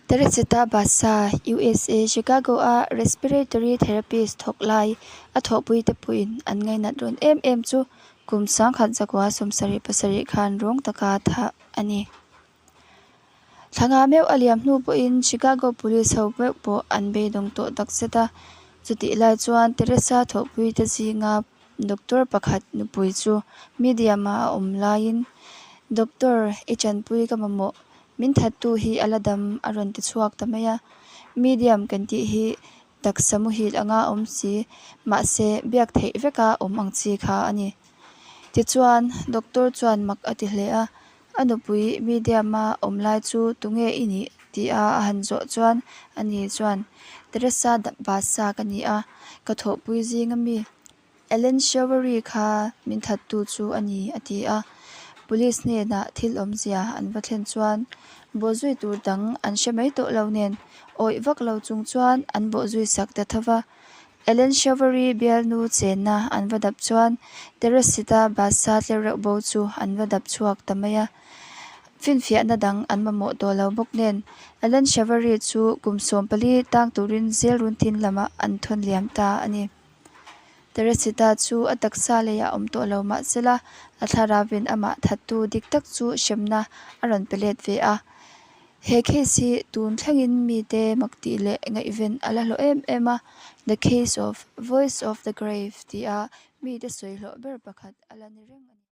Teresita Basa, USA, Chicago-a respiratory therapist thawk lai a thawhpuite pawhin an ngainat rawn em em chu kum 1977 khan rawng taka thah a ni. Thla nga meuh a liam hnu pawhin Chicago Police ho meuh pawh an beidawng tawh takzet a. Chutih lai chuan Teresa thawhpuite zinga doctor pakhat nupui chu medium-a a awm laiin, Doctor, i tanpui ka mamawh. Min thattu hi a la dam a rawn ti chhuak ta mai a. Medium kan tih hi taksa muhil anga awm si, mahse biak theih veka awm ang chi kha a ni. Tichuan, doctor chuan mak a ti hle a, a nupui medium-a awm lai chu tunge i nih tia a han zawh chuan ani chuan, Teresa Basa ka ni a, ka thawhpui zing ami. Ellen Showery kha min thattu chu a ni, a ti a. Police hnenah thil awmzia an va thlen chuan bawhzui tur dang an hre mai tawh lo nen awih vak lo chung chuan an bawhzui sak ta tho va. Ellen Showery bialnu chenna an va dap chuan Teresita Basa tlereuh bo chu an va dap chhuak ta mai a. Finfiahna dang an mamawh tawh lo bawk nen Ellen Showery chu kum 14 tang turin zel runtin lamah an thawn liam ta a ni. Teresita chu a taksa leiah awm tawh lo mah sela, a thlarauin amah thattu dik tak chu hremna a rawn pe let ve a. He case hi tun thlengin mite mak tih leh ngaihven a la hlawh em em a, The Case of Voice of the Grave tia mite sawi hlawh ber pakhat a la ni reng a ni.